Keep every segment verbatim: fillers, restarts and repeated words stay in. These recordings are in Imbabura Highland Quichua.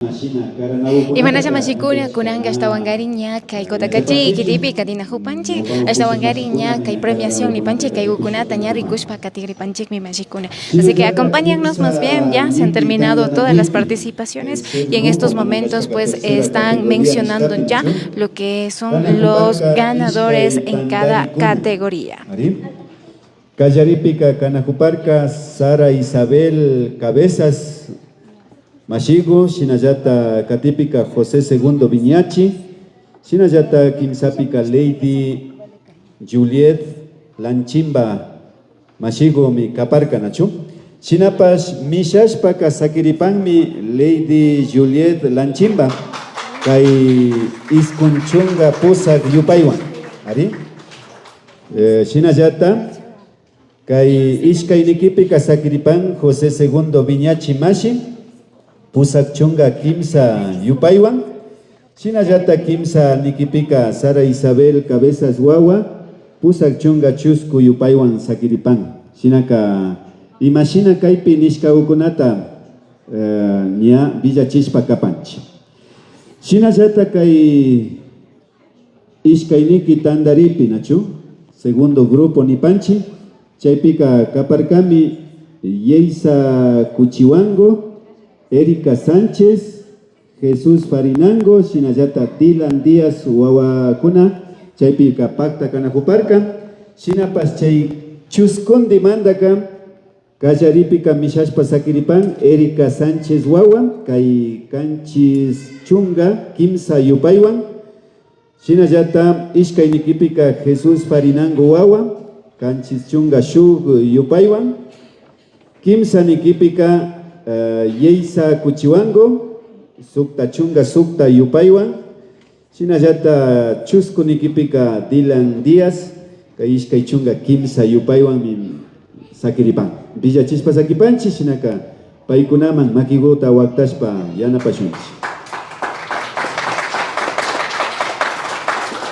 Imanalla mashikuna, kunanka ashtawankarin ña kay Cotacachi kitipi katinajupanchik, ashtawankarin ña kay premiación nipanchik kaygukunata ña rikushpa katigripanchikmi mashikuna. Así que acompáñennos más bien, ya se han terminado todas las participaciones y en estos momentos pues están mencionando ya lo que son los ganadores en cada categoría. Ari. Kallaripika kanajuparka Sara Isabel Cabezas mashigu, shinallata katipika José Segundo Viñachi, shinallata kimsapika Lady Juliet Lanchimba mashigumi kaparka, nachu? Shinapash mishashpaka sakiripanmi Lady Juliet Lanchimba kay iskun chunga pusak yupaywan. Ari. Eh, shinallata kay ishkaynikipika sakiripan José Segundo Viñachi mashi, pusak chunga kimsa yupaywan, shinallata kimsa nikipika Sara Isabel Cabezas wawa, pusak chunga chusku yupaywan sakiripan. Shinaka imashina kaypi nishkagukunata, eh, ña villachishpa kapanchi. Shinallata kay ishkayniki tandaripi, nachu? Segundo grupo nipanchi. Chaypika kaparkami Yeisa Kuchiwango, Erika Sánchez, Jesús Farinango, shinallata Dylan Díaz wawakuna chaypika pakta kanajuparka. Shinapash chay chuskundimandaka kallaripika mishashpa sakiripan Erika Sánchez wawa, kay kanchis chunga kimsa yupaywan. Shinallata ishkaynikipika Jesús Farinango wawa, kanchis chunga shuk yupaywan. Kimsanikipika, eh, Yeisa Kuchiwango, sukta chunga sukta yupaywan. Shinallata chuskunikipika Dylan Díaz, kay ishkay chunga kimsa yupaywanmi sakiripan. Villachishpa sakipanchi, shinaka paykunaman makiguta waktashpa yanapashunchi.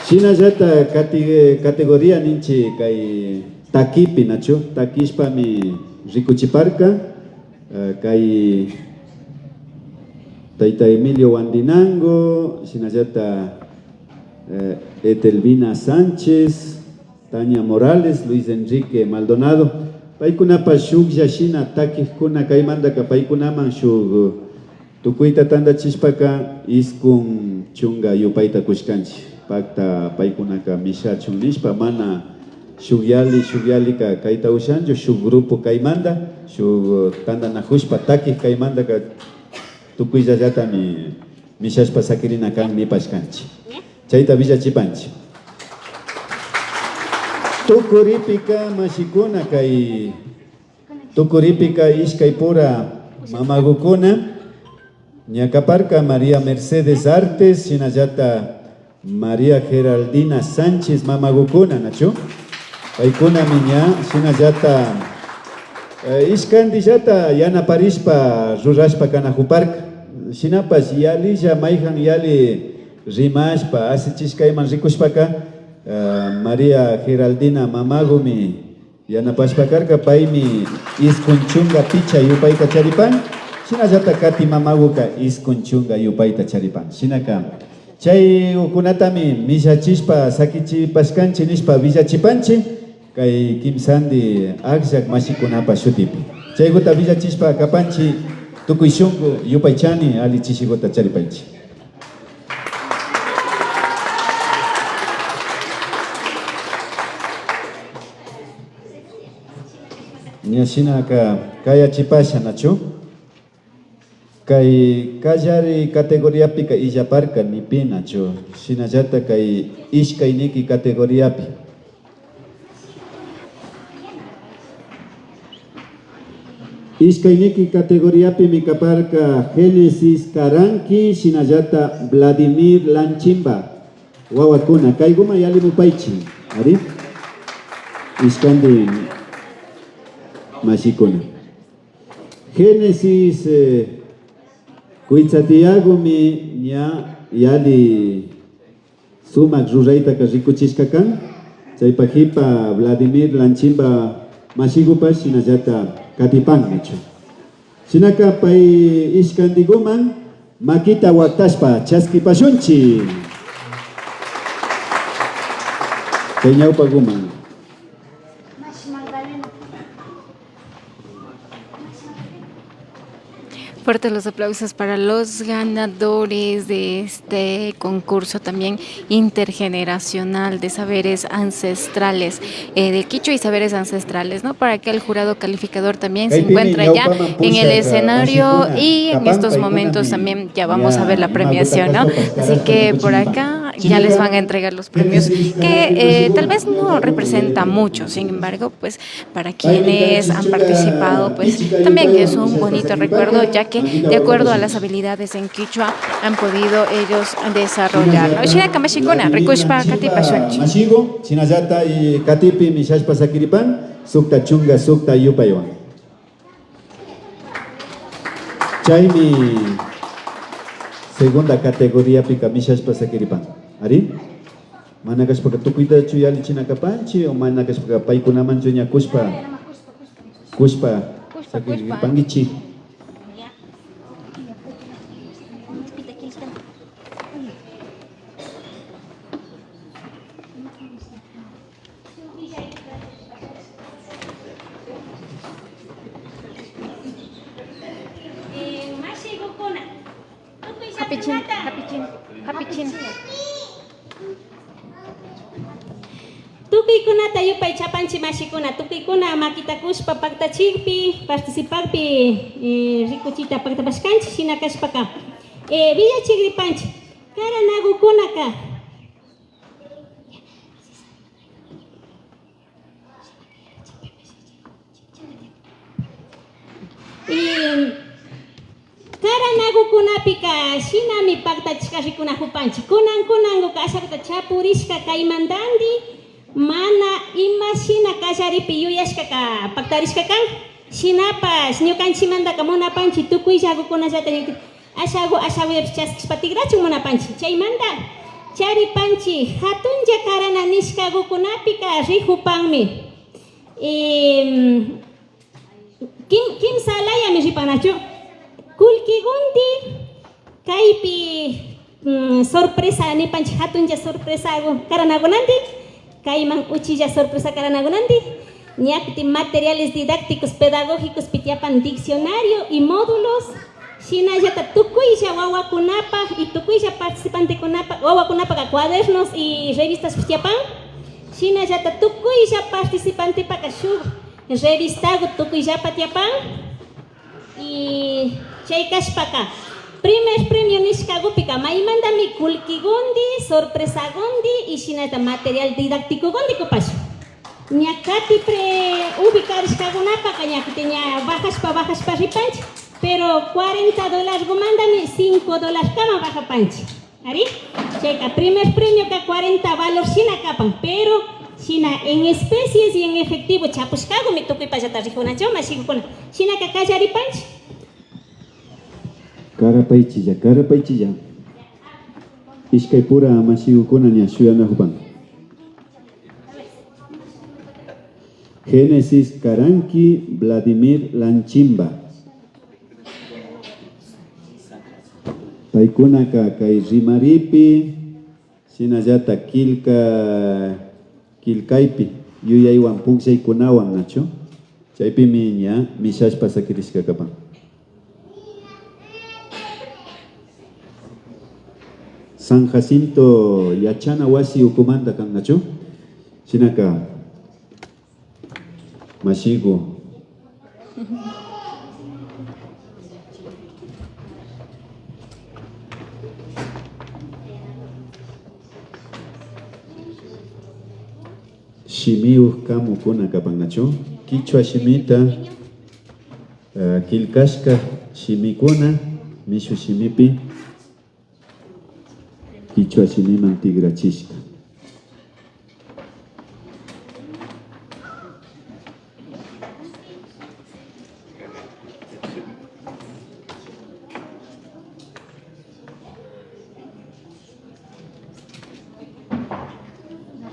Shinallata cate-, categoría ninchi kay takipi, nachu? Takishpami rikuchiparka, eh, kay tayta Emilio Wandinango, shinallata, eh, Etelvina Sánchez, Tania Morales, Luis Enrique Maldonado, paykunapash shuklla shina takikkuna kaymandaka paykunaman shuk tukuyta tandachishpaka iskun chunga yupayta kushkanchi. Pakta paykunaka mishachun nishpa mana shuk yali, shuk yalika kayta ushanchu, shuk grupo kaymanda, shuk tandanajushpa takik kaymandaka tukuyllallatami mishashpa sakirina kan nipashkanchi. Chayta villachipanchi. Tukuripika mashikuna kay Tukuripika ishkay pura mamagukuna ña kaparka María Mercedes Artes, shinallata María Geraldina Sánchez mamagukuna, nachu? Paykunami ña shinallata, eh, ishkandillata yanaparishpa rurashpa kanajuparka. Shinapash yalilla mayjan yali rimashpa asichishkayman rikushpaka, eh, María Geraldina mamagumi yanapashpa karka, paymi iskun chunga picha yupayta charipan, shinallata kati mamaguka iskun chunga yupayta charipan. Shinaka, chaykunatami millachishpa sakichipashkanchi nishpa villachipanchi, kay kimsandi akllak mashikunapa shutipi. Chaykuta villachishpa kapanchi, tukuy shunku yupaychani alli chishikuta charipanchi. Ña shinaka kayachipasha, nachu? Kay kallari categoriapika illaparka ni pi, nachu? Shinallata kay ishkayniki categoriapi. Ishkayniki categoriapimi kaparka Génesis Caranqui, shinallata Vladimir Lanchimba. Wawakuna, kaykuman yalimupaychi, ari. Ishkandi mashikuna. Génesis, eh, Kuytsa tiyagumi ña yali sumak ruraytaka rikuchishka kan. Chaypa jipa Vladimir Lanchimba mashigupash shinallata katipan, nachu. Shinaka pay ishkandiguman Makita waktashpa chaskipashunchik. Kay ñawpakuman. Fuertes los aplausos para los ganadores de este concurso también intergeneracional de saberes ancestrales, eh, de quichua y saberes ancestrales, ¿no? Para que el jurado calificador también se encuentra ya en el escenario y en estos momentos también ya vamos a ver la premiación, ¿no? Así que por acá ya les van a entregar los premios que eh, tal vez no representa mucho, sin embargo, pues para quienes han participado, pues también es un bonito recuerdo, ya que de acuerdo a las habilidades en quichua han podido ellos desarrollarlo. Shinaka mashikuna, rikushpa katipashunchik. Mashiku, shinallata y katipi mishashpa sakiripan, sukta chunka, sukta yupaywan. Chaymi segunda categoriapika mishashpa sakiripan. Ari? Mana kashpaka tukuytachu yallichina kapanchik o mana kashpaka paykunamanchu ña kushpa kushpa sakiripankichik. Hapichin, hapichin, hapichin. Tukuykunata yupaychapanchik mashikuna, tukuykuna makita kushpa paktachikpi, participakpi eh, rikuchita paktapashkanchik, shina kashpaka eh, willachikripanchik karanakukunaka. Y karanakukunapika shinami paktachishka rikunakupanchik. Kunan kunankuka ashakuta chapurishka kaymantanti mana ima shina kallaripi yuyashkaka paktarishka kan. Shinapash ñukanchikmantaka munapanchik tukuyllakukunallata ñuka Ashaku ashakullapish chaskishpa tikrachun munapanchik. Chaymanta charipanchik hatunlla karana nishkakukunapika rikupanmi. Em, kim, kimsa layami ripan nachu. Kullkikundi kaypi mm, sorpresa nipanchik hatunlla sorpresaku karanakunanti. Kayman uchilla sorpresa karanakunanti. Ña kutin materiales didácticos pedagógicos pi tiyapan diccionario y módulos, shinallata tukuylla wawakunapak y tukuylla participantekunapa, wawakunapaka cuadernos y revistas tiyapan, shinallata tukuylla participantepaka shuk revistaku tukuyllapa tiyapan. Y chay kashpaka, primer premio nishkakupika maymantami kullkikundi, sorpresakundi y shinata material didácticokundi kupashun. Ña kati pre ubicarishkakunapaka ña kutin ña bajashpa bajashpa ripanchik, pero cuarenta dolarkumantami cinco dolarkama bajapanchik. Ari, chayka primer premioka cuarenta valor shina kapan, pero shina en especies y en efectivo chapushkakumi tukuypallata rikunachun mashikukuna. Shinaka kallaripanchik. Karapaychilla, karapaychilla. Ishkaypura mashikukuna ña shuyanakupan. Génesis Karanki Vladimir Lanchimba. Paykunaka kay rimaripi, shinallata killka, killkaypi, yuyaywan pukllaykunawan, nachu? Chaypimi ña mishashpa sakirishka kapan. San Jacinto yachana wasi ukumanta kan, nachu? Shinaka, mashiku. Shimiyuk kamukuna kapan nachu? Kichwa shimita, eh, killkashka shimikuna, mishu shimipi. Kichwa shimiman tikrachishka.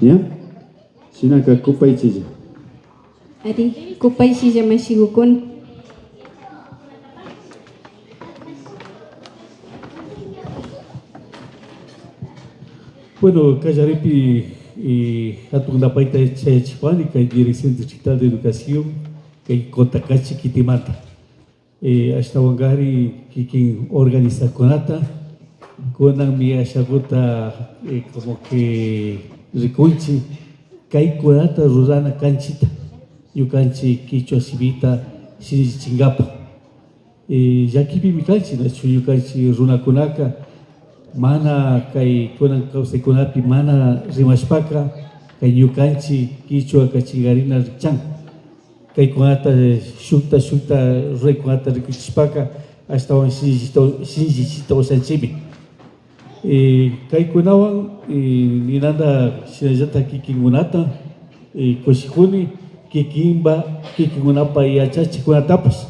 ¿Ya? Shinaka kupaychilla. Ari, kupaychilla mashikukuna. Bueno, kallaripi, eh, hatun napayta chayachipani kay Dirección Distrital de Educación, kay Cotacachi kitimanta. Eh, ashtawankarin kikin organizakunata, kunanmi ashakuta, eh, como que rikunchik, kaykunata rurana kanchita, ñukanchik kichwa shimita shinllichinkapa. Eh, llakipimi kanchik, nachu ñukanchik runakunaka mana kay kunan kawsaykunapi mana rimashpaka, kay ñukanchik kichwaka chinkarina rikchan. Kaykunata, eh, shukta, shukta ruraykunata rikuchishpaka, ashtawan shinllita, shinllichita ushanchikmi. Eh, kaykunawan, eh, ninanta shinallata kikinkunata, eh, kushikuni, kikinpa, kikinkunapa yachachikunatapash.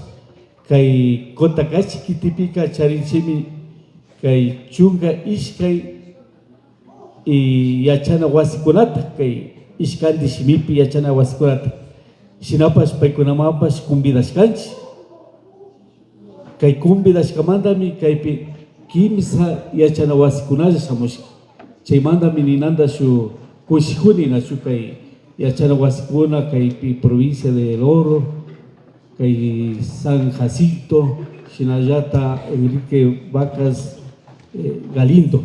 Kay Cotacachi kitipika charinchikmi kay chunka ishkay y yachana wasikunata, kay ishkanti shimipi yachana wasikunata. Shinapash paykunamanpash convidashkanchik. Kay convidashkamantami kaypi kimsa yachana wasikunalla shamushka. Chaymantami ninanta shuk kushikuni nachu kay yachana wasikuna kaypi provincia de El Oro, kay San Jacinto, shinallata Enrique Vacas, eh, Galindo.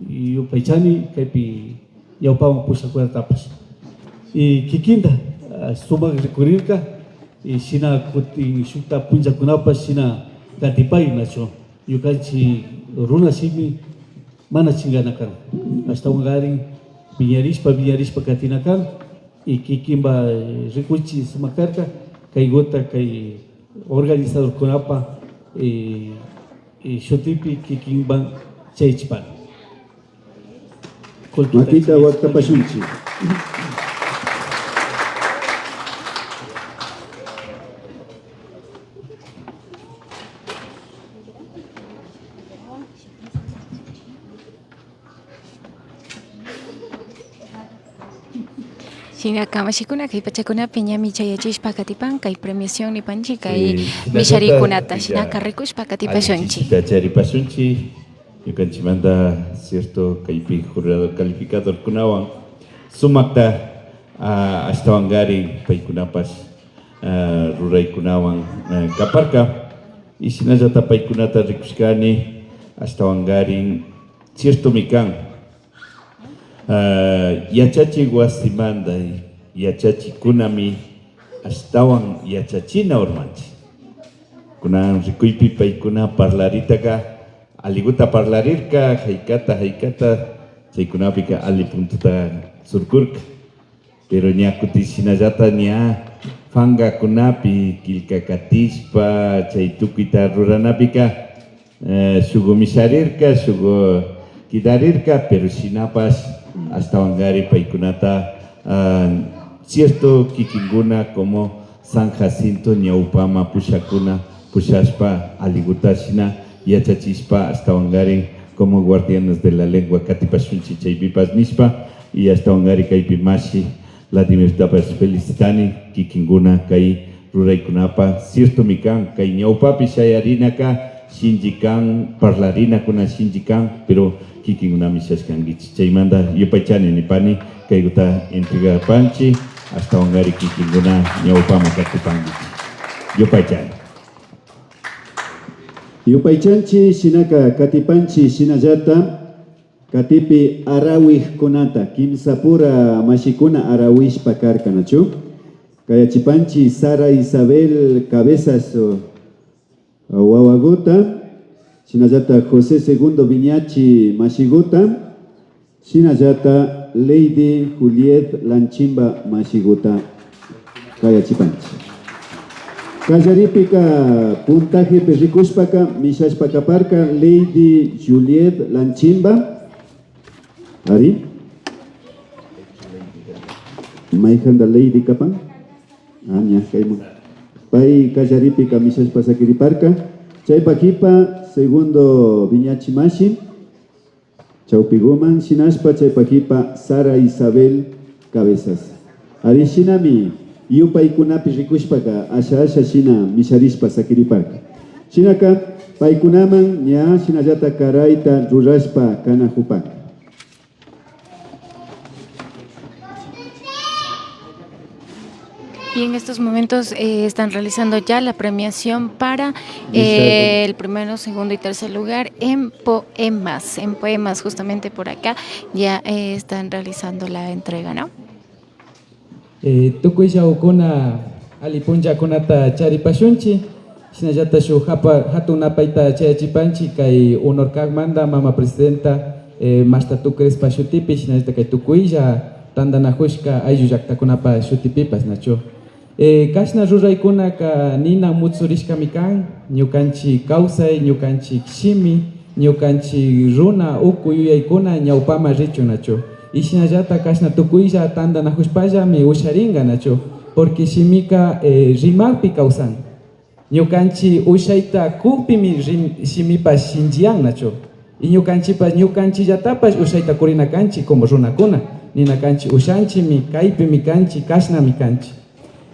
Yupaychani kaypi ñawpaman pushakunatapash. Y kikinta, ah, sumak rikurirka, y shina kutin shukta punllakunapash shina katipay nachu. Ñukanchik runa shimi mana chinkana kan. Ashtawankarin wiñarishpa, wiñarishpa katina kan. Y kikinpa, eh, rikuchik sumak karka, kaykuta kay organizadorkunapa, eh, eh, shutipi kikinman chayachipani. Cultura. Makita waktapashunchik. Shinaka mashikuna, kay pachakunapi ñami chayachishpa katipan kay premiación nipanchik kay, sí, misharikunata, shinaka rikushpa katipashunchik. Allichishpa charipashunchik. Ñukanchikmanta, cierto, kaypi jurado calificadorkunawan sumakta, ah, ashtawankarin paykunapash, ah, ruraykunawan, ah, kaparka. Y shinallata paykunata rikushkani, ashtawankarin ciertomi kan. Ah, yachachik wasimanta yachachikkunami ashtawan yachachina urmanchik. Kunan rikuypi paykuna parlaritaka allikuta parlarirka, haykata, haykata, chaykunapika alli puntuta surkurka. Pero ña kutin shinallata ña pankakunapi killka katishpa, chay tukuyta ruranapika, eh, shuku misharirka, shuku kidarirka, pero shinapash ashtawankarin paykunata, ah, cierto, kikinkuna como San Jacinto ñawpaman pushakuna, pushashpa allikuta shina yachachishpa, ashtawankarin como guardianes de la lengua katipashunchik chaypipash nishpa, y ashtawankarin kaypi mashi Vladimirtapash felicitani, kikinkuna kay ruraykunapa ciertomi kan, kay ñawpapi shayarinaka shinlli kan, parlarinakuna shinlli kan, pero kikinkunami shashkankichik. Chaymanta yupaychani nipani, kaykuta entregapanchik, ashtawankarin kikinkuna ñawpaman katipankichik. Yupaychani. Yupaychanchik, shinaka katipanchik, shinallata katipi arawikkunata, kimsapura mashikuna arawishpa karka, nachu? Kayachipanchik Sara Isabel Cabezas, uh, wawakuta, shinallata José Segundo Viñachi mashikuta, shinallata Lady Juliet Lanchimba mashikuta kayachipanchik. Kallaripika puntajepi rikushpaka mishashpa kaparka Lady Juliet Lanchimba. Ari. Mayjanta Lady kapan? Ah, ña, kayman. Pay kallaripika mishashpa sakiriparka. Chaypa kipa Segundo Viñachi mashi. Chawpiguman shinashpa chaypa kipa Sara Isabel Cabezas. Ari shinami yupaykunapi rikushpaka asha asha shina misharishpa sakiriparka. Shinaka paykunaman ña shinallata karayta rurashpa kanajupanka. Y en estos momentos eh, están realizando ya la premiación para eh, el primero, segundo y tercer lugar en poemas. En poemas, justamente por acá, ya eh, están realizando la entrega, ¿no? Eh, tukuylla ukuna alli punllakunata charipashunchik. Shinallata shuk hapa hatun napayta chayachipanchik kay Honor CACmanta mama presidenta eh, Marta Tucrespa shutipi, shinallata kay tukuylla tantanakushka ayllu llaktakunapa shutipipash, nachu. Eh, kashna ruraykunaka nina mutsurishkami kan, ñukanchik kawsay, ñukanchik shimi, ñukanchik runa uku yuyaykuna ñawpaman richun, nachu. Y shinallata kashna tukuylla tantanakushpallami usharinka, nachu. Porque shimika eh, rimakpi kawsan. Ñukanchik ushayta kukpimi rim- shimipash shinchiyan, nachu. Y ñukanchikpash, ñukanchikllatapash ushayta kurina kanchik como runakuna. Nina kanchik ushanchikmi, kaypimi kanchik, kashnami kanchik.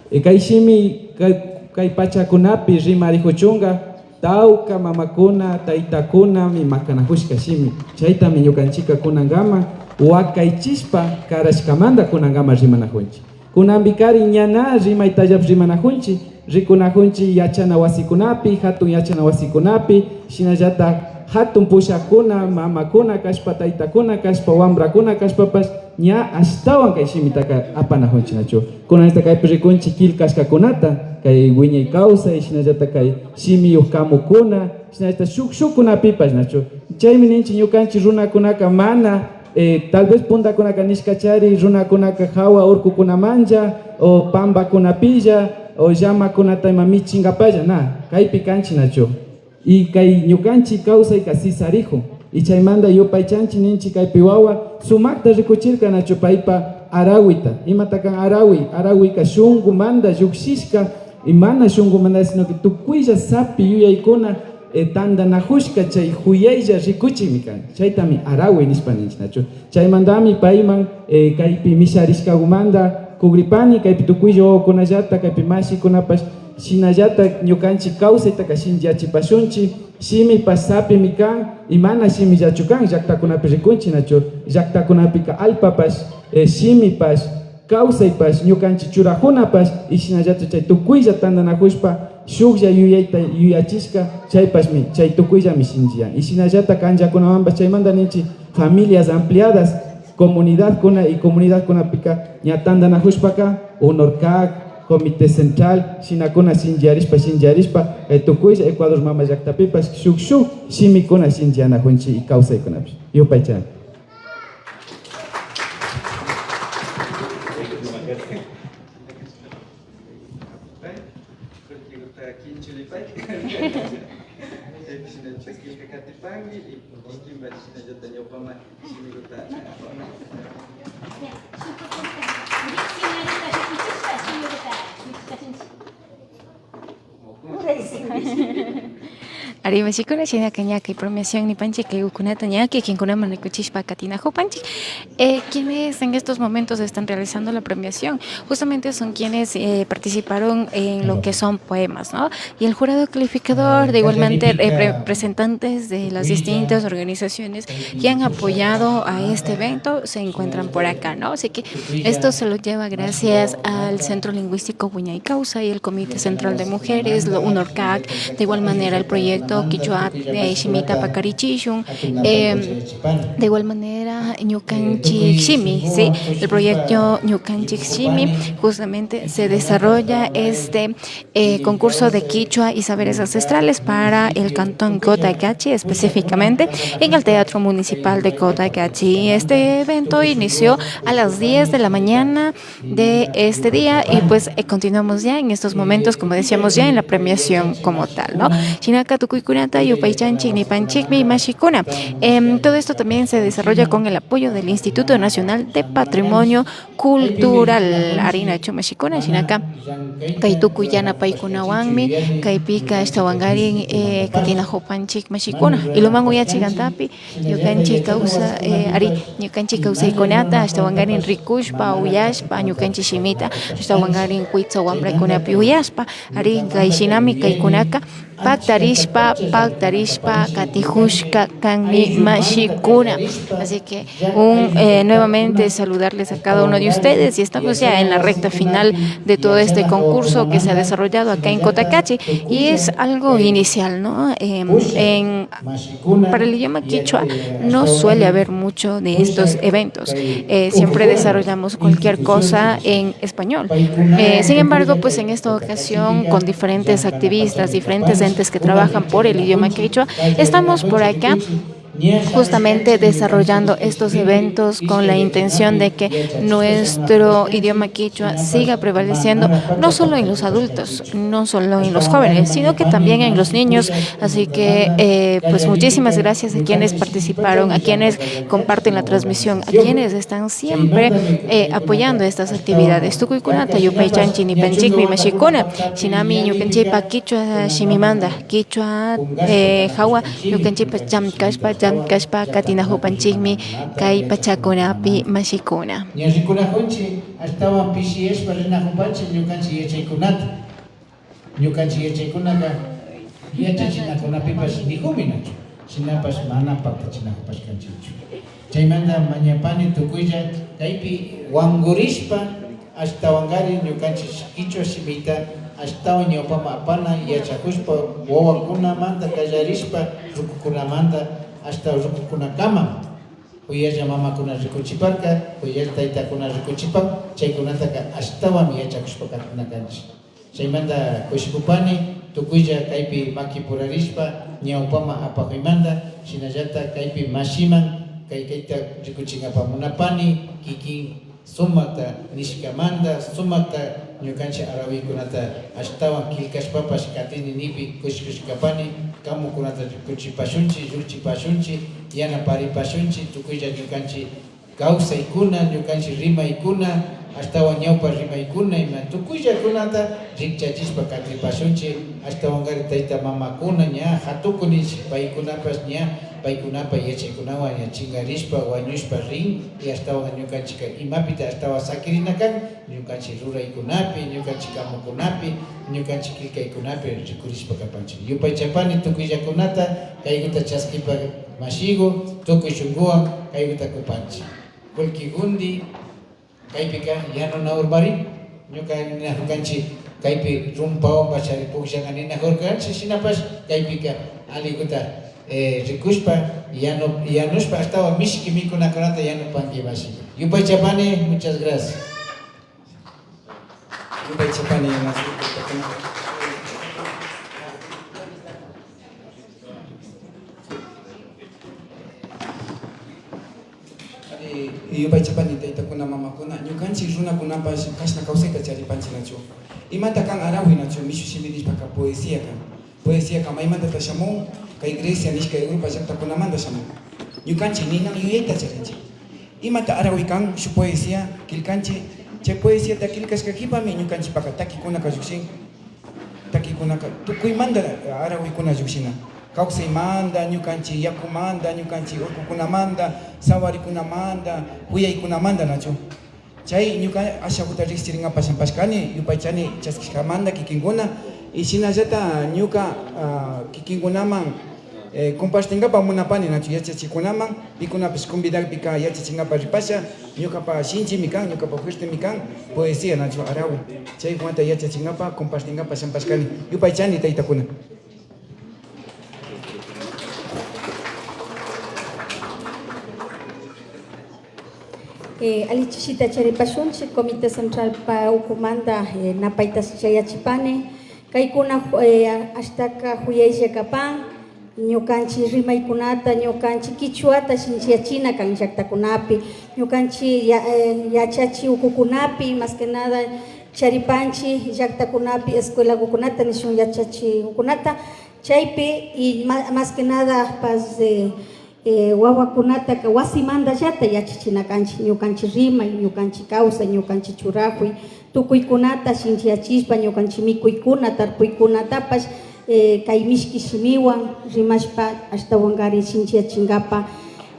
Y kay shimi kay, kay pachakunapi rimarikuchunka tawka mamakuna, taytakunami makanakushka shimi. Chaytami ñukanchikka kunankama wakaychishpa karashkamanta kunankama rimanakunchik. Kunanpikarin ña na rimaytallapish rimanakunchik, rikunakunchik yachana wasikunapi, hatun yachana wasikunapi, shinallata hatun pushakuna, mamakuna kashpa, taytakuna kashpa, wambrakuna kashpapash ña ashtawan kay shimitaka apanakunchik, nachu. Kunanllata kaypi rikunchik killkashkakunata, kay wiñay kawsay, shinallata kay shimiyuk kamukuna, shinallata shuk shukkunapipash, nachu. Chaymi ninchik ñukanchik runakunaka mana eh, tal vez puntakunaka nishkachari runakunaka hawa urkukunamanlla o pampakunapilla o llamakunata ima michinkapalla, na, kaypi kanchik, nachu. Y kay ñukanchik kawsayka sisarikun. Y chaymanta yupaychanchik ninchik kaypi wawa sumakta rikuchirka, nachu, paypa arawita. Imata kan arawi? Arawika shunkumanta llukshishka, y mana shunkumanta, sino que tukuylla sapi yuyaykuna eh, tantanakushka chay kuyaylla rikuchikmi kan. Chaytami arawi nishpa ninchik, nachu. Chaymantami payman eh, kaypi misharishkakumanta kukripani, kaypi tukuylla wawakunallata, kaypi mashikunapash shinallata ñukanchik kawsaytaka shinchiyachipashunchik. Shimipash sapimi kan y mana shimillachu kan, llaktakunapi rikunchik, nachu. Llaktakunapika allpapash eh, shimipash kawsaypash, ñukanchik churakunapash, y shinallata chay tukuylla tantanakushpa shuklla yuyayta yuyachishka, chaypashmi, chay tukuyllami shinchiyan. Y shinallata kanllakunamanpash chaymanta ninchik familias ampliadas, comunidadkuna y comunidadkunapika ña tantanakushpaka, Honor CAC, Comité Central, shinakuna shinchiyarishpa, shinchiyarishpa, eh, tukuylla Ecuador mama llaktapipash shuk shuk shimikuna shinchiyanakunchik y kawsaykunapish. Yupaychani. Ari, mashikuna, shinaka ña kay premiación nipanchik, kay ukunata ña kikinkunaman rikuchishpa katinakupanchik. Eh, quienes en estos momentos están realizando la premiación, justamente son quienes eh, participaron en lo que son poemas, ¿no? Y el jurado calificador, de igual manera, eh, representantes de las distintas organizaciones que han apoyado a este evento, se encuentran por acá, ¿no? Así que esto se lo lleva gracias al Centro Lingüístico Wiñay Kawsay, el Comité Central de Mujeres, lo UNORCAC, de igual manera el proyecto Kichwa eh, Shimita Pakarichishun, eh, de igual manera Ñukanchik Shimi, ¿sí? El proyecto Ñukanchik Shimi justamente se desarrolla este eh, concurso de quichua y saberes ancestrales para el cantón Cotacachi, específicamente en el Teatro Municipal de Cotacachi. Este evento inició a las diez de la mañana de este día y pues eh, continuamos ya en estos momentos, como decíamos ya, en la premiación como tal, ¿no? Shinaka tukuykunata yupaychanchik nipanchikmi, mashikuna. Em, todo esto también se desarrolla con el apoyo del Instituto Nacional de Patrimonio Cultural. Ari nachu, mashikuna, shinaka kay tukuy yanapaykunawanmi kaypika ashtawankarin eh, katinakupanchik, mashikuna. Iluman uyachik antapi, ñukanchik kawsa, eh, ari, ñukanchik kawsaykunata ashtawankarin rikushpa, uyashpa, ñukanchik shimita ashtawankarin witsa wambrakunapi uyashpa, ari, kay shinami kaykunaka paktarishpa, paktarishpa katijushka kanmi mashikuna. Así que un, eh, nuevamente saludarles a cada uno de ustedes y estamos ya en la recta final de todo este concurso que se ha desarrollado acá en Cotacachi y es algo inicial, ¿no? Em, en, para el idioma quichua no suele haber mucho de estos eventos. Eh, siempre desarrollamos cualquier cosa en español. Eh, sin embargo, pues en esta ocasión, con diferentes activistas, diferentes entes que trabajan por el idioma quechua, estamos por acá justamente desarrollando estos eventos con la intención de que nuestro idioma quichua siga prevaleciendo no solo en los adultos, no solo en los jóvenes, sino que también en los niños. Así que, eh, pues muchísimas gracias a quienes participaron, a quienes comparten la transmisión, a quienes están siempre, eh, apoyando estas actividades. Tukuykunata yupaychanchik nipanchikmi mashikuna, shinami ñukanchikpa kichwa shimimanta, kichwa, eh, hawa ñukanchikpa llamkashpa, llamkashpa katinajupanchikmi kay pachakunapi mashikuna. Ña rikunajunchik, ashtawan pishiyashpa rinajupanchik ñukanchik yachaykunata. Ñukanchik yachaykunaka yachachinakunapipash nijumi nachu, shinapash mana paktachinajupashkanchikchu. Chaymanta mañapani tukuylla kaypi wankurishpa, ashtawankari ñukanchik kichwa shimita ashtawan ñawpaman apana yachajushpa, wawakunamanta kallarishpa, rukukunamanta ashtawan rukukunakama. Juyalla mamakuna rikuchiparka, juyalla taytakuna rikuchipan, chaykunataka ashtawanmi yachakushpa katina kanchik. Chaymanta kushikupani tukuylla kaypi makipurarishpa ñawpaman apajuymanta, shinallata kaypi mashiman kay, kayta rikuchinkapa munapani, kikin sumakta nishkamanta, sumakta ñukanchik arawiykunata ashtawan killkashpapash katini nikpi kushi kushi kapani, kamukunata rikuchipashunchik, llukchipashunchik, yanaparipashunchik, tukuylla ñukanchik kawsaykuna, ñukanchik rimaykuna, ashtawan ñawpa rimaykuna ima tukuyllakunata rikchachishpa katipashunchik, ashtawankari tayta mamakuna ña jatukuninchik, paykunapash ña paykunapa yachaykunawan ña chinkarishpa, wañushpa rin, y ashtawan ñukanchikka imapita ashtawan sakirina kan, ñukanchik ruraykunapi, ñukanchik kamukunapi, ñukanchik killkaykunapi rikurishpa kapanchik. Yupaychapani tukuyllakunata, kaykuta chaskipa mashiku, tukuy shunkuwan kaykuta kupanchik. Kullki Gundi, kaypika yanuna urmarin, ñuka ninajukanchik, kaypi rumpawan pachari pukllanka ninajukanchik, shinapash kaypika alikuta, eh, rikushpa, yanu-, yanushpa, ashtawan mishki mikunakunata yanupanki mashika. Yupaychapani, muchas gracias. Yupaychapani, mashikuna. Ari, yupaychapani taytakuna, mamakuna, ñukanchik runakunapash kashna kawsayta charipanchik nachu. Imata kan arawi nachu, mishu shimi nishpaka poesía kan. Poesíaka maymantata shamun, kay Grecia nishka Europa llaktakunamanta shamun. Ñukanchik ninan yuyayta charinchik. Imata arawi kan shuk poesía killkanchik, chay poesíata killkashka kipami ñukanchikpaka takikunaka llukshin. Takikunaka tukuymanta arawikuna llukshina. Kawsaymanta, ñukanchik yakumanta, ñukanchik urkukunamanta, sawarikunamanta, juyaykunamanta nachu. Chay ñuka ashakuta riksirinkapak shampashkani, yupaychani chaskishkamanta kikinkuna, y shinallata ñuka, ah, kikinkunaman, eh, compartinkapak munapani nachu yachachikunaman, pikunapash convidakpika yachachinkapak ripasha, ñukapa shinchimi kan, ñukapa fuertemi kan, poesía nachu arawi. Chaykunata yachachinkapak, compartinkapak shampashkani. Yupaychani taytakuna. Eh, alli chishita charipashunchik, Comité Centralpa ukumanta, eh, napayta chayachipani. Kaykuna, eh, ashtaka juyaylla kapan, ñukanchik rimaykunata, ñukanchik kichwata shinchiyachina kan llaktakunapi, ñukanchik ya-, eh, yachachi ukukunapi, más que nada charipanchik llaktakunapi escuelakukunata nishun yachachikukunata, chaypi y ma-, más que nada pas, eh, eh, wawakunataka wasimantallata yachachina kanchik, ñukanchik rimay, ñukanchik kawsay, ñukanchik churakuy, tukuykunata shinchiyachishpa, ñukanchik mikuykuna, tarpuykunatapash, eh, kay mishki shimiwan rimashpa, ashtawankari shinchiyachinkapak,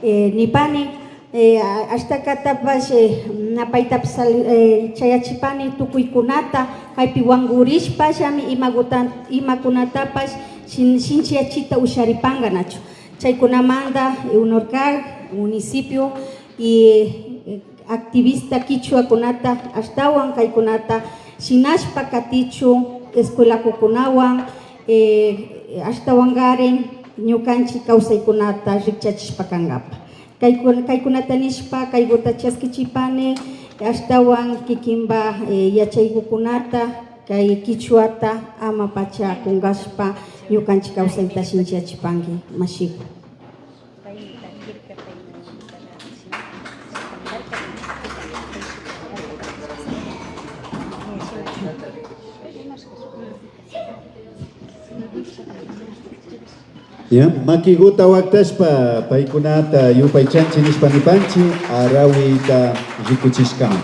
eh, nipani. Eh, a-, ashtakatapash, eh, napaytapash sal-, eh, chayachipani tukuykunata, kaypi wankurishpallami imakuta-, imakunatapash shin-, shinchiyachita usharipanka nachu. Chaykunamanta, eh, UNORCAC, municipio y, eh, activista kichwakunata ashtawan kaykunata shinashpa katichun escuelakukunawan, eh, ashtawankarin ñukanchik kawsaykunata rikchachishpa kankapa. Kayku-, kaykunata nishpa, kaykuta chaskichipani, ashtawan kikinpa, eh, yachaykukunata, kay kichwata ama pacha kunkashpa ñukanchik kawsayta shinchiyachipanki, mashiku. Ya, makikuta waktashpa paykunata yupaychanchik nishpa nipanchik, arawita rikuchishkaman.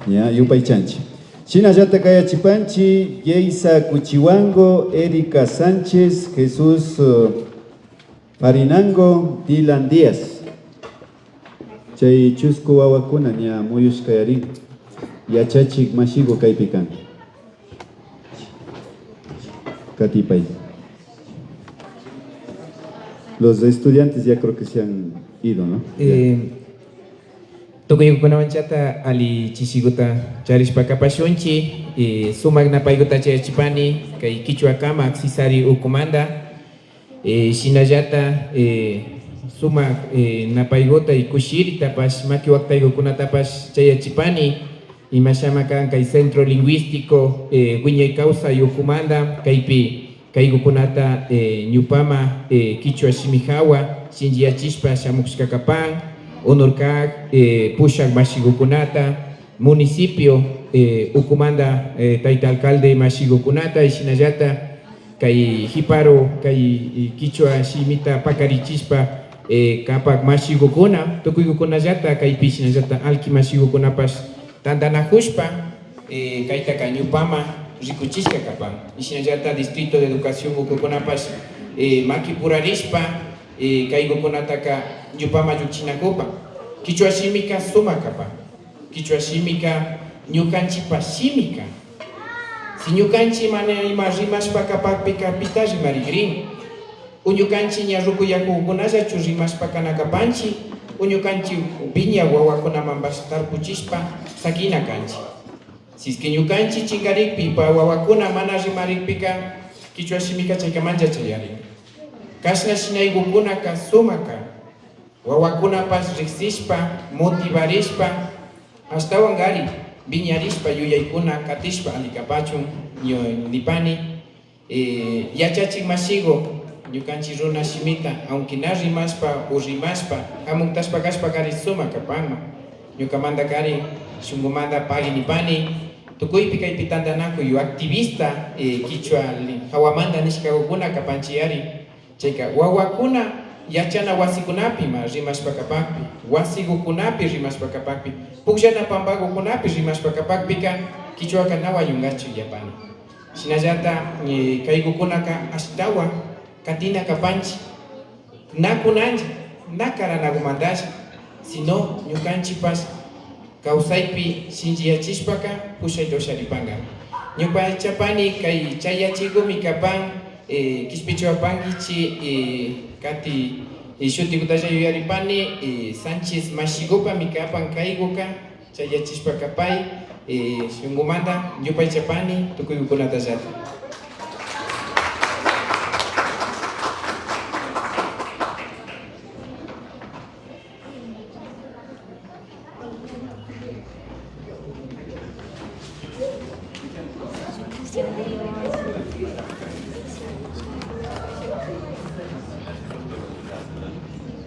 Ya, yupaychanchik. Shinallata kayachipanchik, Yeisa Cuchiwango, Erika Sánchez, Jesús, eh, Farinango, Dylan Díaz. Chay chusku wawakuna ña muyushkayarin. Yachachik mashiku kaypi kan. Katipay. Los estudiantes ya creo que se han ido, ¿no? Eh, tukuykunawanchata alli chishikuta charishpa kapashunchik, eh, sumak napaykuta chayachipani kay kichwakama aksisari ukumanta. Eh, shinallata, eh, sumak, eh, napaykuta y kushiritapash, maki waktaykukunatapash chayachipani, imashama kan kay Centro Lingüístico, eh, Wiñay Kawsay ukumanta, kaypi kaykukunata, eh, ñupama, eh, kichwa shimi hawa shinchiyachishpa shamukushka kapan, UNORCAC, eh, pushak mashikukunata, municipio, eh, ukumanta, eh, tayta alcalde mashikukunata, y shinallata kay hiparo, kay, eh, kichwa shimita pakarichishpa, eh, kapak mashikukuna, tukuykukunallata, kaypi shinallata alki mashikukunapash tantanakushpa, eh, kaytaka ñupama rikuchishka kapan. Y shinallata Distrito de Educación ukukunapash, eh, makipurarishpa, eh, kaykukunataka ñupama llukchinakupan. Kichwa shimika sumak kapan. Kichwa shimika ñukanchipa shimika. Si ñukanchi mana ima rimashpa kapakpika pita rimarikrin? O ñukanchi ña ruku yakukunallachu rimashpa kana kapanchi? O ñukanchi piña wawakunamanpash tarpuchishpa sakina kanchi? Si es que ñukanchi chinkarikpi pa wawakuna mana rimarikpika, kichwa shimika chayka mancha chayarin. Kashna shinaykukunaka sumak kan. Wawakunapash riksishpa, motivarishpa, ashtawankari piñarishpa yuyaykuna katishpa alli kapachun, ño-, nipani, eh, yachachik mashiku, ñukanchik runa shimita, aunque na rimashpa o rimashpa, hamuktashpa kashpakari sumak kapanman. Ñukamantakari shunkumanta pagui nipani, tukuypi kaypi tantanakuy o activista, eh, kichwa li-, hawamanta nishkakukuna kapanchiyari. Chayka wawakuna yachana wasikunapima rimashpa kapakpi, wasikukunapi rimashpa kapakpi, pukllana pampakukunapi rimashpa kapakpika kichwaka na wayunkachu yapani. Shinallata, eh, kaykukunaka ashtawan katina kapanchi, na kunanlla, na karanakumantalla, sino ñukanchipash kawsaypi shinchiyachishpaka pushayta usharipanka. Ñuka yachapani kay chayachikumi kapan, eh, kishpichiwapankichi, eh, kati, eh, shutikutalla yuyaripani, eh, Sánchez mashikupami kapan kaykuka, chayachishpa kapay, eh, shunkumanta yupaychapani tukuykunatallata.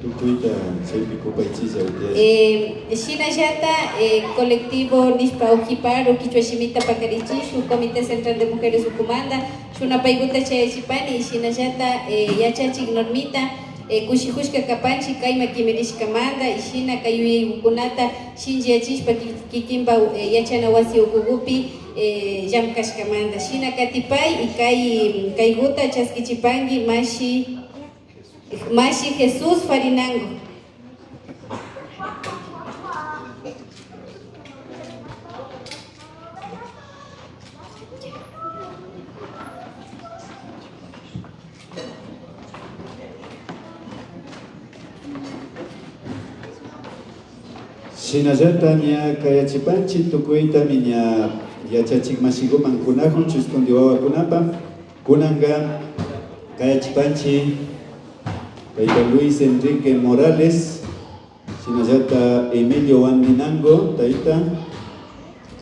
Tukuyta chaypi kupaychilla utiyalla. Eh, shinallata, eh, colectivo nishpa ukiparo kichwa shimita pakarichishun Comité Central de Mujeres ukumanta, shuk napaykuta chayachipani, shinallata, eh, yachachik Normita, eh, kushikushka kapanchik kayma kimirishkamanta, y shina kay yuyaykukunata shinchiyachishpa ki-, kikinpa, eh, yachana wasi ukukupi, eh, llamkashkamanta. Shina katipay, y kay, kaykuta chaskichipanki mashi, mashi Jesús Farinango. Shinallata ña kayachipanchi tukuytami ña yachachik mashiguman kunajun Chuskundi wawakunapa. Kunanka kayachipanchi tayta Luis Enrique Morales, shinallata Emilio Wandinango, tayta,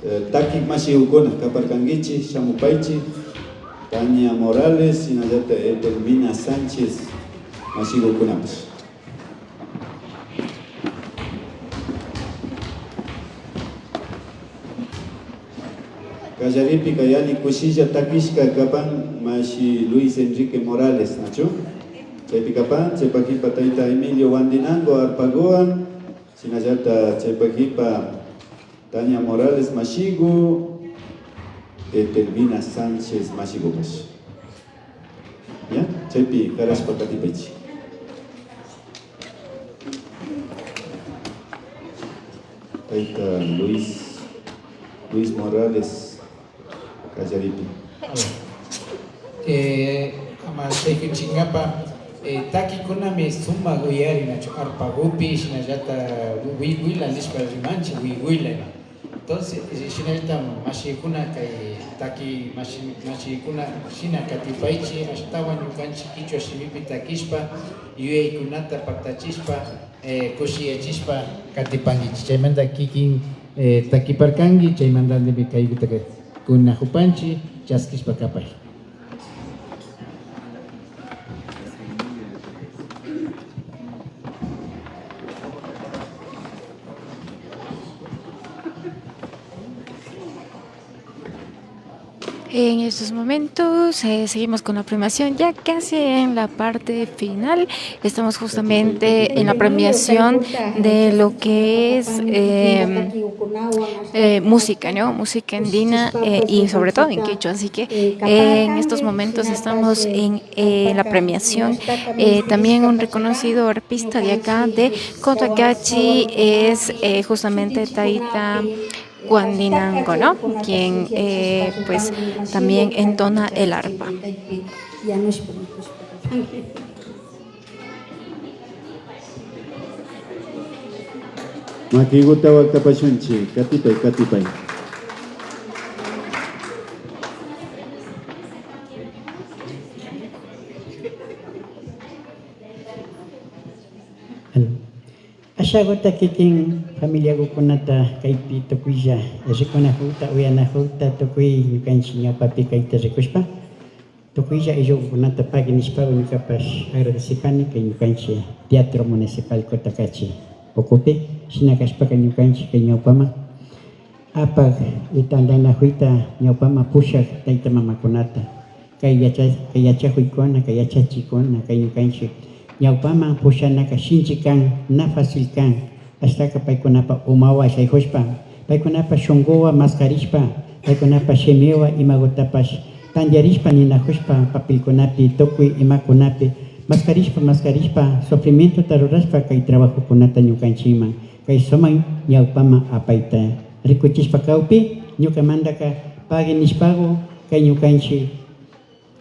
eh, takik mashigukuna kaparkankichi, shamupaychi, Tania Morales, shinallata Edelmina Sánchez mashigukunapash. Kallaripika yalli kushilla takishka kapan mashi Luis Enrique Morales, nachu? Chaypi kapan, chaypa kipa tayta Emilio Wandinango arpaguwan, shinallata chaypa kipa Tania Morales mashigu, Etelvina Sánchez mashigupash. Ya, chaypi karashpa katipaychi. Tayta Luis, Luis Morales, kallaripi. Eh, ama shaykuchinkapa, eh, takikunami sumak uyarinachu, arpagupi, shinallata wi-, wiguila nishpa rimanchi, wiguila. Entonces, eh, shinallata mashikuna kay taki mashi-, mashikuna shina katipaychi, ashtawan ñukanchik kichwa shimipi takishpa, yuyaykunata paktachishpa, eh, kushiyachishpa katipankichik. Chaymanta kikin, eh, takiparkanki, chaymantami kaykutaka kunajupanchik chaskishpa kapay. En estos momentos, eh, seguimos con la premiación, ya casi en la parte final. Estamos justamente en la premiación de lo que es, eh, eh, música, ¿no? Música andina, eh, y sobre todo en quechua. Así que, eh, en estos momentos estamos en, eh, la premiación, eh, también un reconocido arpista de acá de Cotacachi es, eh, justamente Taita Wandinango, ¿no? Quien, eh, pues, también entona el arpa. Makiguta waktapashunchi, katipay, katipay. Ashaguta kikin familiagukunata kaypi tukuylla rikunajuta, uyanajuta tukuy ñukanchi ñawpapi kayta rikushpa, tukuylla ayllugukunata pagui nishpagu ñukapash agradecipani kay ñukanchi Teatro Municipal Cotacachi ukupi, shina kashpaka ñukanchi kay ñawpama apak y tandanajuyta ñawpama pushak tayta mamakunata, kay yacha-, kay yachajuykuna, kay yachachikuna, kay ñukanchi ñawpaman pushanaka shinchi kan, na fácil kan. Ashtaka paykunapa umawa shaykushpa, paykunapa shunkuwa maskarishpa, paykunapa shimiwa imagutapash tantiarishpa ninajushpa, papelkunapi, tukuy imakunapi maskarishpa, maskarishpa, sufrimientota rurashpa kay trabajokunata ñukanchikman, kay sumak ñawpaman apayta rikuchishpa kawpi, ñukamantaka pagui nishpagu kay ñukanchik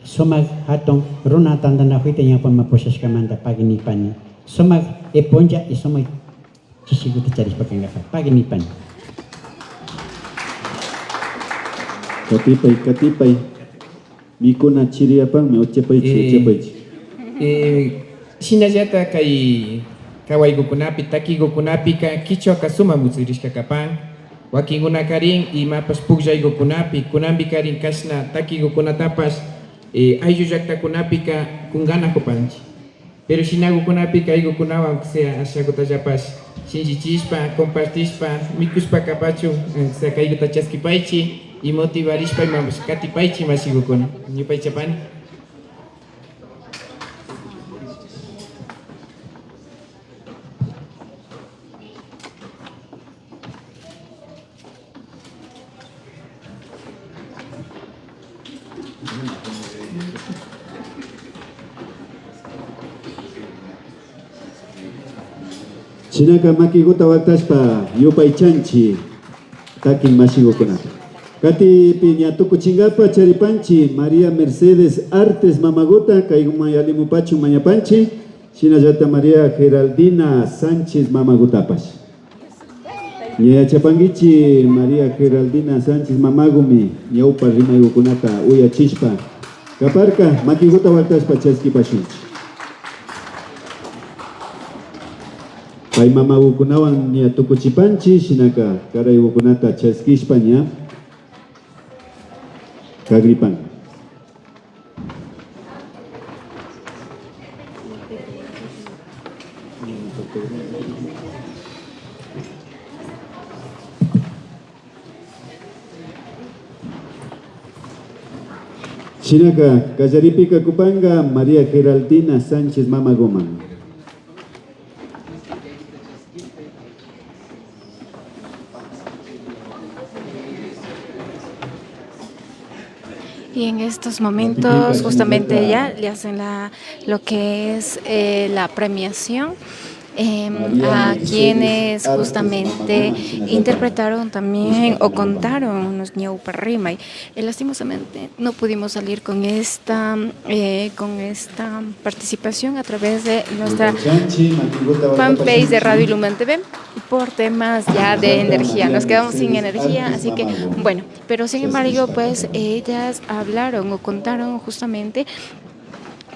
sumak jatun runa tantanajuyta ñawpaman pushashkamanta pagui nipani. Sumak y punlla y sumak chishiguta charishpa kankapa pagui nipani. Katipay, katipay. Mikuna chiriyapanmi, uchapaychi, eh, uchapaychi. Eh, shinallata kay kawaykukunapi, takikukunapika kichwaka sumak mutsirishka kapan. Wakinkunakarin imapash pukllaykukunapi, kunanpikarin kashna takikukunatapash, eh, ayllu llaktakunapika kunkanakupanchi. Pero shinakukunapi kaykukunawan, aunque sea, ashakutallapash shinchichishpa, compartishpa, mikushpa kapachun, aunque sea, kaykuta chaskipaychi y motivarishpa imapash katipaychi mashikukuna. Ñupa yachapani. Shinaka makikuta waktashpa yupaychanchi takin mashikukunata. Katipi ña tukuchinkapa charipanchi María Mercedes Artes mamakuta, kaykuman yalimupachun mañapanchi, shinallata María Geraldina Sánchez mamakutapash. Ña yachapankichi María Geraldina Sánchez Mamagumi ñawpa rimaygukunata uyachishpa kaparka, makiguta waktashpa chaskipashunchi. Pay mamagukunawan ña tukuchipanchi, shinaka karaygukunata chaskishpa ña kagripan. Shinaka kallaripika kupanka María Geraldina Sánchez Mamaguman. Y en estos momentos justamente ya le hacen la, lo que es eh, la premiación em, a quienes justamente interpretaron también o contaron nos ñawpa rimay. Eh, lastimosamente no pudimos salir con esta, eh, con esta participación a través de nuestra fanpage de Radio Ilumán T V por temas ya de energía. Nos quedamos sin energía, así que bueno, pero sin embargo, pues ellas hablaron o contaron justamente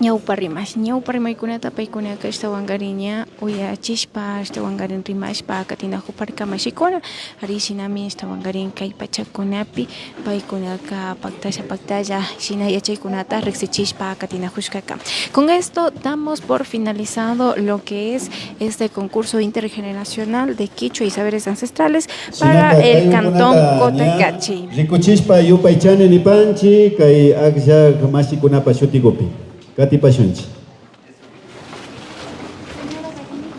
ñawpa rimash, ñawpa rimaykunata paykunaka ashtawankarin ña uyachishpa, ashtawankarin rimashpa katinakuparka mashikuna, ari shinami ashtawankarin kay pachakunapi paykunaka paktalla paktalla shina yachaykunata riksichishpa katinakushkaka. Con esto damos por finalizado lo que es este concurso intergeneracional de Quichua y Saberes Ancestrales para el cantón Cotacachi. Rikuchishpa yupaychani nipanchi kay aklla mashikunapa shutikupi. Katipashunchi.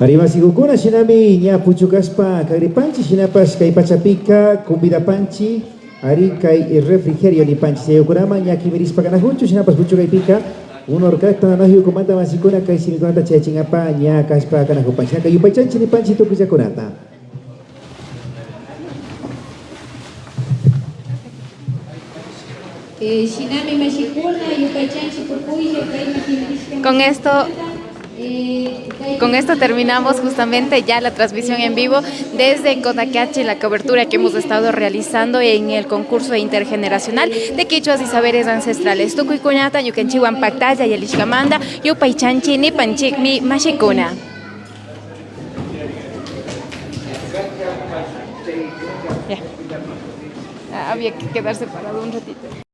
Ari mashikukuna, shinami ña puchukashpa kagripanchi, shinapash kay pachapika convidapanchi, ari kay refrigerio nipanchi, chaykunaman ña kimirishpa kanakunchu, shinapash puchukaypika uno horkakta nanayukumanta mashikuna kay shimikunata chayachinkapak ña kashpa kanakupanchi, shinaka yupaychanchi nipanchi tukuyllakunata. Eh, shinami mashikuna, yupaychanchi tukuylla kaypi kimirishka. Con esto, eh, con esto terminamos justamente ya la transmisión en vivo desde Cotacachi, la cobertura que hemos estado realizando en el concurso intergeneracional de Quichuas y Saberes Ancestrales. Tukuykunata ñukanchiwan paktalla yalishkamanta yupaychanchi nipanchikmi mashikuna. Ya. Ah, había que quedarse parado un ratito.